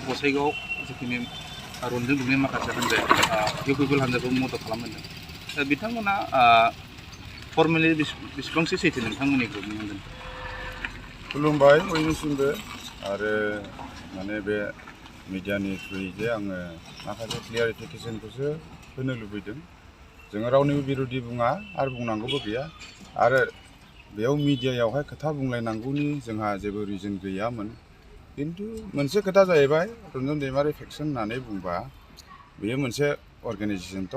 गसाइगाव जिखिनि रन्जन दुब्लि माखासे हान्जाया इउपिपिएल हान्जाखौ मदद खालामदों दा बिथांमोना फर्मेलि बेसेबांसो सैथो नोंथांमोननि ग्रुपनि मोनदों? खुलुमबाय बयनिसिमबो आरो माने बे मिडियानि थ्रुयै जे आङो माखासे क्लियारिफिकेसनखौसो होनो लुबैदों। जोङो रावनिबो बिरोधि बुङा आरो बुंनांगौबो गैया आरो बेयाव मिडियायावहाय खोथा बुंलायनांगौनि जोंहा जेबो रिजन गैयामोन। किन्तु मोनसे खोथा जाहैबाय रन्जन दैमारि फेक्सन होननानै बुंबा बेयो मोनसे अर्गानाइजेसनथ'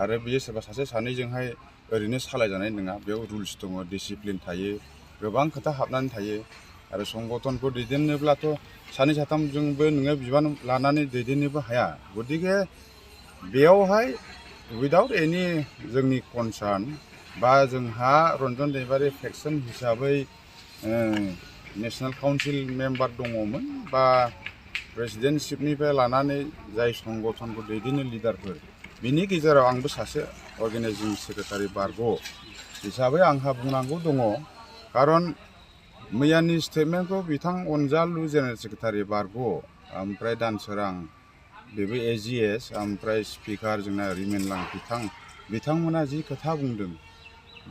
आरो बेयो सोरबा सासे सानैजोंहाय ओरैनो सालायजानाय नङा। बेयाव रुल्स दङ, डिसिप्लिन थायो, गोबां खोथा हाबनानै थायो आरो संगठनखौ दैदेननोब्लाथ' सानै साथामजोंबो नोङो बिबान लानानै दैदेननोबो हाया। गतिके बेयावहाय उइदाउट एनि जोंनि कनसार्न बा जोंहा रन्जन दैमारि फेक्सन हिसाबै नेशनेल काउन्सिल मेम्बार दङमोन बा प्रेसिडेन्टशिपनिफ्राय लानानै जाय संगठनखौ दैदेननो लिडारफोर बिनि गेजेराव आंबो सासे अर्गानाइजिं सेक्रेटारि बारग' हिसाबै आंहा बुंनांगौ दङ। खारन मैयानि स्टेटमेन्टखौ बिथां अनजालु जेनेरेल सेक्रेटारि बारग' ओमफ्राय दानसोरां बेबो एजिएस ओमफ्राय स्पिकार जोंना रिमेनलां बिथांमोना जि खोथा बुंदों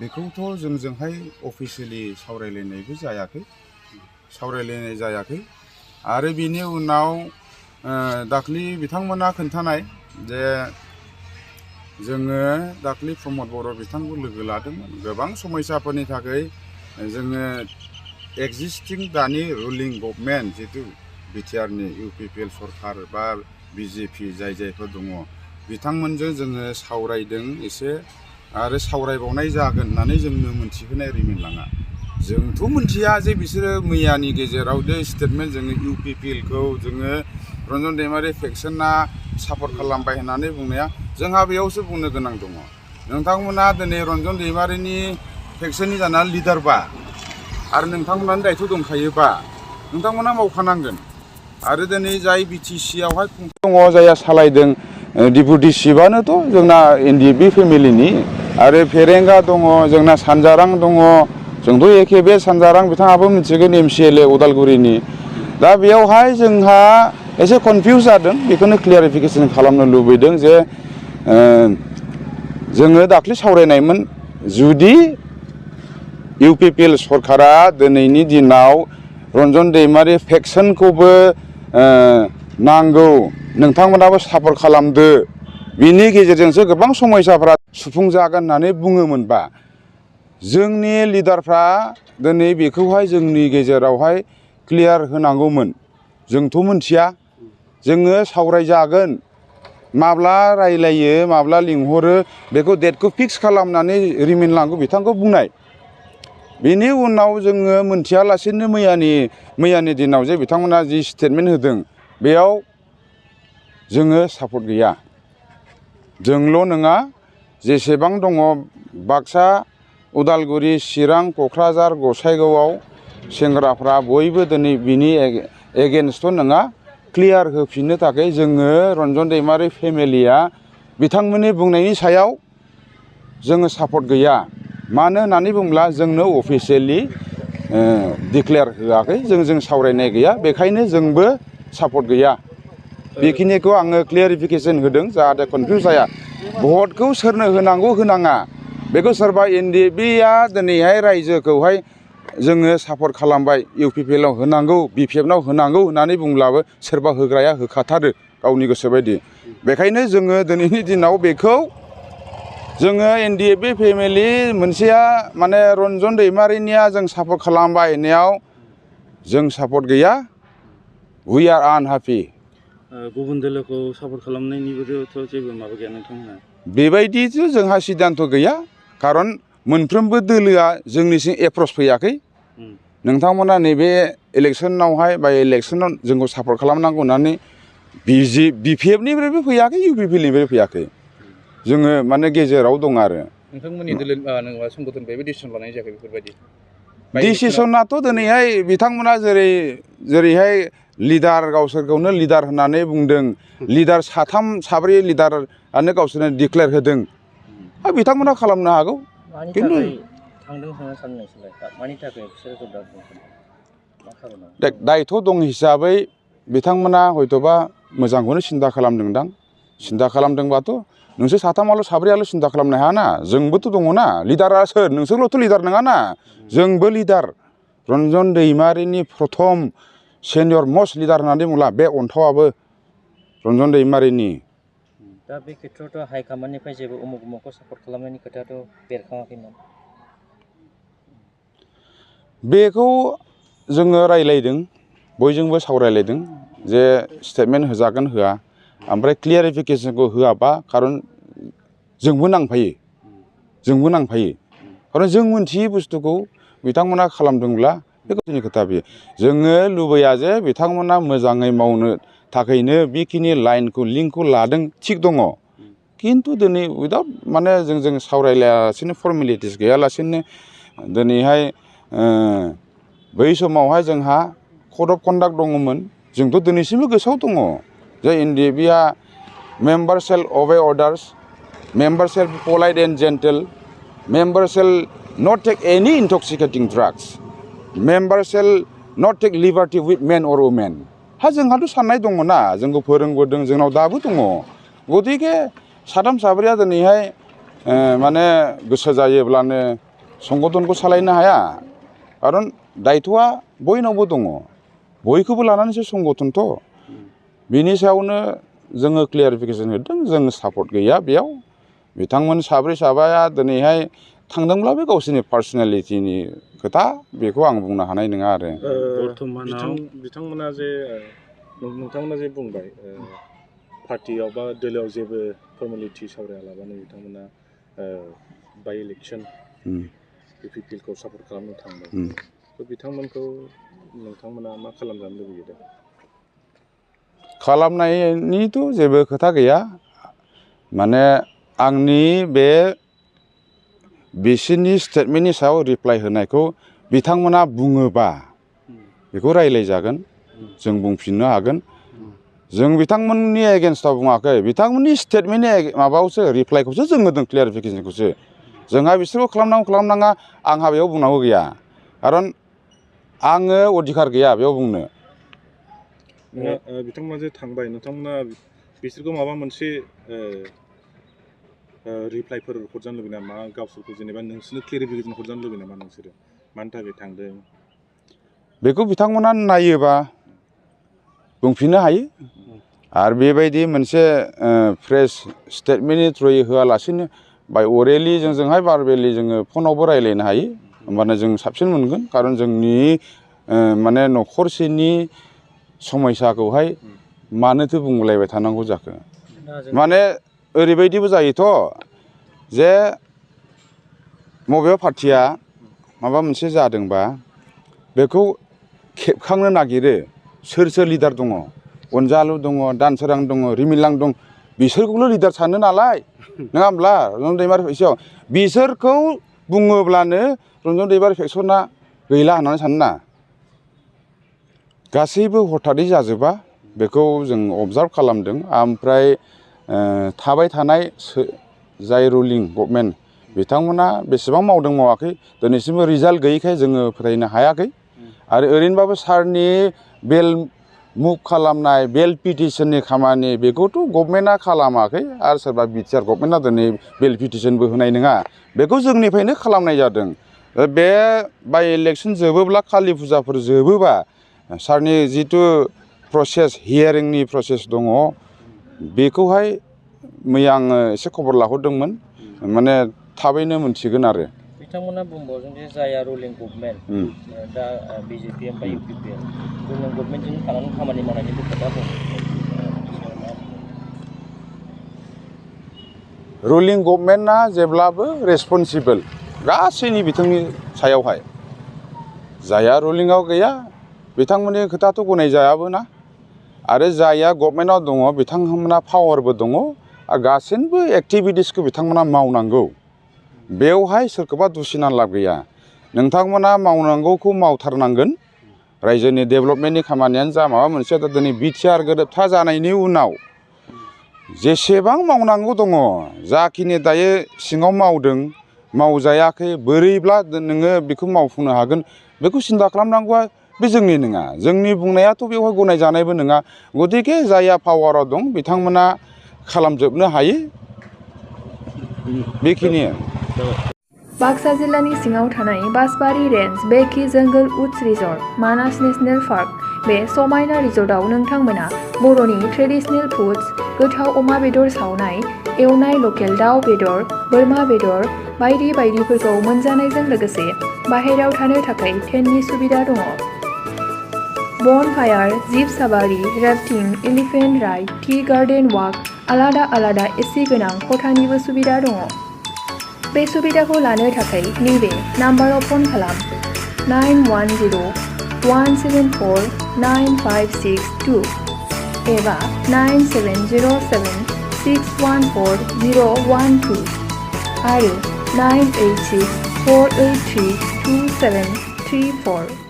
बेखौथ' जोंजोंहाय अफिसियेलि सावरायलायनाय जायाखै आरो बिनि उनाव दाख्लि बिथांमोना खोन्थानाय जे जोङो दाख्लि प्रमद बर' बिथांखौ लोगो लादोंमोन गोबां समयसाफोरनि थाखाय जोङो एक्जिस्टिं दानि रुलिं गभर्नमेन्ट जितु बिटिआरनि इउपिपिएल सरकार बा बिजेपि जायफोर दङ बिथांमोनजों जोङो सावरायदों एसे आरो सावरायबावनाय जागोन होननानै जोंनो मोनथिहोनाय रिमेनलाङा। जोंथ' मोनथिया जे बिसोरो मैयानि गेजेराव जे स्टेटमेन्ट जोङो इउपिपिएलखौ जोङो रन्जन दैमारि फेक्सना सापर्ट खालामबाय होननानै बुंनाया जोंहा बेयावसो बुंनो गोनां दङ। नोंथांमोना दिनै रन्जन दैमारिनि फेक्सननि जानानै लिडारबा आरो नोंथांमोनानो दायथ' दंखायोबा नोंथांमोना मावखानांगोन। आरो दिनै जाय बिटिसिआवहाय दङ जायहा सालायदों डिपुटि चिफआनोथ' जोंना एनडिएफबि फेमिलिनि आरो फेरेंगा दङ जोंना सानजारां दङ जोंथ' एखे बे सानजारां बिथाङाबो मिथिगोन एमसिएलए उदालगुरिनि। दा बेयावहाय जोंहा एसे कनफिउस जादों बेखौनो क्लियारिफिकेसन खालामनो लुबैदों जे जोङो दाख्लै सावरायनायमोन जुदि इउपिपिएल सरकारा दिनैनि दिनाव रन्जन दैमारि फेक्सनखौबो नांगौ नोंथांमोनाबो सापर्ट खालामदो बिनि गेजेरजोंसो गोबां समयसाफ्रा सुफुंजागोन होननानै बुङोमोनबा जोंनि लिडारफ्रा दिनै बेखौहाय जोंनि गेजेरावहाय क्लियार होनांगौमोन। जोंथ' मोनथिया जोङो सावरायजागोन माब्ला रायलायो माब्ला लिंहरो बेखौ डेटखौ फिक्स खालामनानै रिमेनलांगौ बिथांखौ बुंनाय। बेनि उनाव जोङो मोनथियालासेनो मैयानि दिनाव जे बिथांमोना जि स्टेटमेन्ट होदों बेयाव जोङो सापर्ट गैया। जोंल' नङा जेसेबां दङ बाक्सा उदालगुरि चिरां क'क्राझार गसाइगावआव सेंग्राफ्रा बयबो दिनै बिनि एगेन्स्टथ' नङा क्लियार होफिननो थाखाय जोङो रन्जन दैमारि फेमिलिया बिथांमोननि बुंनायनि सायाव जोङो सापर्ट गैया। मानो होननानै बुङोब्ला जोंनो अफिसियेलि डिक्लेयार होआखै जों सावरायनाय गैया बेखायनो जोंबो सापर्ट गैया। बेखिनिखौ आङो क्लियारिफिकेसन होदों जाहाथे कनफिउस जाया। भटखौ सोरनो होनांगौ होनाङा बेखौ सोरबा एनडिएफबिआ दिनैहाय रायजोखौहाय जोङो सापर्ट खालामबाय इउपिपिएलआव होनांगौ बिपिएफआव होनांगौ होननानै बुंब्लाबो सोरबा होग्राया होखाथारो गावनि गोसो बायदि। बेखायनो जोङो दिनैनि दिनाव बेखौ जोङो एनडिएफबि फेमिलि मोनसेया माने रन्जन दैमारिनिया जों सापर्ट खालामबाय होननायाव जों सापर्ट गैया। वी आर आनहैपि। गुबुन दोलोखौ सापर्ट खालामनायनिबोथ' जेबो माबा गैया नोंथांमोना? बेबायदिथ' जोंहा सिद्धान्त गैया खारन मोनफ्रोमबो दोलोआ जोंनिसिम एप्रच फैयाखै। नोंथांमोना नैबे इलेक्सनावहाय बा इलेक्सनाव जोंखौ सापर्ट खालामनांगौ होननानै बिपिएफनिफ्रायबो फैयाखै इउपिपिएलनिफ्रायबो फैयाखै। जोङो माने गेजेराव दं आरो। नोंथांमोननि दोलो संगठननिफ्रायबो डिसिसन लानाय जायाखै बेफोरबायदि? डिसिसनाथ' दिनैहाय बिथांमोना जेरैहाय लिडार गावसोरखौनो लिडार होननानै बुंदों लिडार साथाम साब्रै लिडारानो गावसोरनो डिक्लेयार होदों बिथांमोना खालामनो हागौ। खिन्थु दायथ' दं हिसाबै बिथांमोना हयतोबा मोजांखौनो सिन्था खालामदोंदां सिन्था खालामदोंबाथ' नोंसोर साथामाल' साब्रैयाल' सिन्था खालामनो हायाना जोंबोथ' दङना लिडारा सोर नोंसोरल'थ' लिडार नङाना जोंबो लिडार रन्जन दैमारिनि प्रथम सेनियर मस्ट लिडार होननानै बुंला बे अन्थावाबो रन्जन दैमारिनि दा बे खेथ्रआवथ' हाइकमान्डनिफ्राय जेबो उमुखौ सापर्ट खालामनायनि खोथायाथ' बेरखाङाखैमोन बेखौ जोङो रायलायदों बयजोंबो सावरायलायदों जे स्टेटमेन्ट होजागोन होआ ओमफ्राय क्लियारिफिकेसनखौ होआबा खारन जोंबो नांफायो खारन जों मोनथियै बुस्थुखौ बिथांमोना खालामदोंब्ला बे गावसोरनि खोथा बेयो जोङो लुबैया जे बिथांमोना मोजाङै मावनो थाखायनो बेखिनि लाइनखौ लिंकखौ लादों थिग दङ खिन्थु दिनै उइदाउट माने जों सावरायलायालासिनो फर्मेलिटिस गैयालासिनो दिनैहाय बै समावहाय जोंहा कड अफ कन्डाक्ट दङमोन जोंथ' दिनैसिमबो गोसोआव दङ जे एनडिएफबिआ member shall obey orders member shall polite and gentle member shall not take any intoxicating drugs member shall not take liberty with men or women जोंहाथ' साननाय दङना जोंखौ फोरोंबोदों जोंनाव दाबो दङ गतिके साथाम साब्रैया दिनैहाय माने गोसो जायोब्लानो संगठनखौ सालायनो हाया खारन दायथ'आ बयनावबो दङ बयखौबो लानानैसो संगठनथ' बिनि सायावनो जोङो क्लियारिफिकेसन होदों जों सापर्ट गैया बेयाव बिथांमोन साब्रै साबाया दिनैहाय थांदोंब्लाबो गावसोरनि पार्सनेलिटिनि खोथा बेखौ आं बुंनो हानाय नङा आरो बिथांमोना जे बुंबाय पार्टियाव बा दोलोआव जेबो फर्मेलिटि सावरायालाबानो बिथांमोना बाइ इलेक्सन इउपिपिएलखौ सापर्ट खालामनो थांबाय बिथांमोनखौ नोंथांमोना मा खालामजानो लुबैयो दा खालामनायनिथ' जेबो खोथा गैया माने आंनि बे बिसोरनि स्टेटमेन्टनि सायाव रिप्लाइ होनायखौ बिथांमोना बुङोबा बेखौ रायज्लायजागोन जों बुंफिननो हागोन जों बिथांमोननि एगेन्स्टआव बुङाखै बिथांमोननि स्टेटमेन्टनि माबायावसो रिप्लाइखौसो जों होदों क्लियारिफिकेसनखौसो जोंहा बिसोरखौ खालामनाङा आंहा बेयाव बुंनांगौ गैया खारन आङो अधिकार गैया बेयाव बुंनो बिथांमोना जे थांबाय नोंथांमोना बिसोरखौ माबा मोनसे रिप्लाइफोर हरजानो लुबैयो नामा गावसोरखौ जेनेबा नोंसोरनो क्लियारिफिकेसन हरजानो लुबैयो नामा नोंसोरो मानि थाखाय थांदों बेखौ बिथांमोना नायोबा बुंफिननो हायो आरो बेबायदि मोनसे फ्रेस स्टेटमेन्टनि थ्रुयै होआलासिनो बाय अरेलि जोंजोंहाय बारबेलि जोङो फनावबो रायज्लायनो हायो होमबानो जों साबसिन मोनगोन खारन जोंनि माने न'खरसेनि समयसाखौहाय मानोथो बुंलायबाय थानांगौ जाखो माने ओरैबायदिबो जायोथ' जे बबेबा पार्टिया माबा मोनसे जादोंबा बेखौ खेबखांनो नागिरो सोर लिडार दङ अनजालु दङ दानसोरां दङ रिमिलां दं बिसोरखौल' लिडार सानो नालाय नङा होमब्ला रन्जन दैमारि फेक्स'न बिसोरखौ बुङोब्लानो रन्जन दैमारि फेक्स'ना गैला होननानै सानोना गासैबो हथादै जाजोबा बेखौ जों अबजार्भ खालामदों ओमफ्राय थाबाय थानाय जाय रुलिं गभर्नमेन्ट बिथांमोना बेसेबां मावदों मावाखै दिनैसिमबो रिजाल्ट गैयैखाय जोङो फोथायनो हायाखै आरो ओरैनोबाबो सारनि बेल मुभ खालामनाय बेल पिटिसननि खामानि बेखौथ' गभर्नमेन्टआ खालामाखै आरो सोरबा बिटिआर गभर्नमेन्टआ दिनै बेल पिटिसनबो होनाय नङा बेखौ जोंनिफ्रायनो खालामनाय जादों बे बाइ इलेक्सन जोबोब्ला कालि फुजाफोर जोबोबा सारनि जिथु प्रसेस हियारिंनि प्रसेस दङ बेखौहाय मैया आङो एसे खबर लाहरदोंमोन माने थाबैनो मोनथिगोन आरो बिथांमोना बुंबावदों जे जाया रुलिं गभर्नमेन्ट दा बिजेपि एमफ्राय इउपिपिएल रुलिं गभर्नमेन्टजों थानानै खामानि मावनायनिबो खोथा बुङो रुलिं गभर्नमेन्टआ जेब्लाबो रेसपन्सिबोल गासैनि बिथिंनि सायावहाय जाया रुलिंआव गैया बिथांमोननि खोथाथ' गनायजायाबो ना आरो जाया गभर्नमेन्टआव दङ बिथांमोना पावारबो दङ आरो गासैबो एक्टिभिटिसखौ बिथांमोना मावनांगौ बेवहाय सोरखौबा दुसिना लाब गैया नोंथांमोना मावनांगौखौ मावथारनांगोन रायजोनि डेभेलपमेन्टनि खामानियानो जा माबा मोनसे दिनै बिटिआर गोरोबथा जानायनि उनाव जेसेबां मावनांगौ दङ जाखिनि दायो सिङाव मावदों मावजायाखै बोरैब्ला नोङो बेखौ मावफुंनो हागोन बेखौ सिन्था खालामनांगौआ बे जोंनि नङा जोंनि बुंनायाथ' बेवहाय गनायजानायबो नङा गतिके जायहा पावाराव दं बिथांमोना खालामजोबनो हायो बेखिनि बाक्सा जिल्लानि सिङाव थानाय बासबारि रेन्ज बेकि जंगल उड्स रिजर्ट मानास नेशनेल पार्क बे समायना रिजर्टआव नोंथांमोना बर'नि ट्रेडिशनेल फुड्स गोथाव अमा बेदर सावनाय एवनाय लकेल दाउ बेदर बोरमा बेदर बायदि बायदिफोरखौ मोनजानायजों लोगोसे बाहेरायाव थानो थाखाय टेन्टनि सुबिदा दङ bonfire jeep safari rafting elephant ride tea garden walk आलादा आलादा एसि गोनां खथानिबो सुबिदा दङ बे सुबिदाखौ लानो थाखाय नैबे नाम्बाराव फन खालाम 9101749562 एबा 9707614012 आरो 98648327734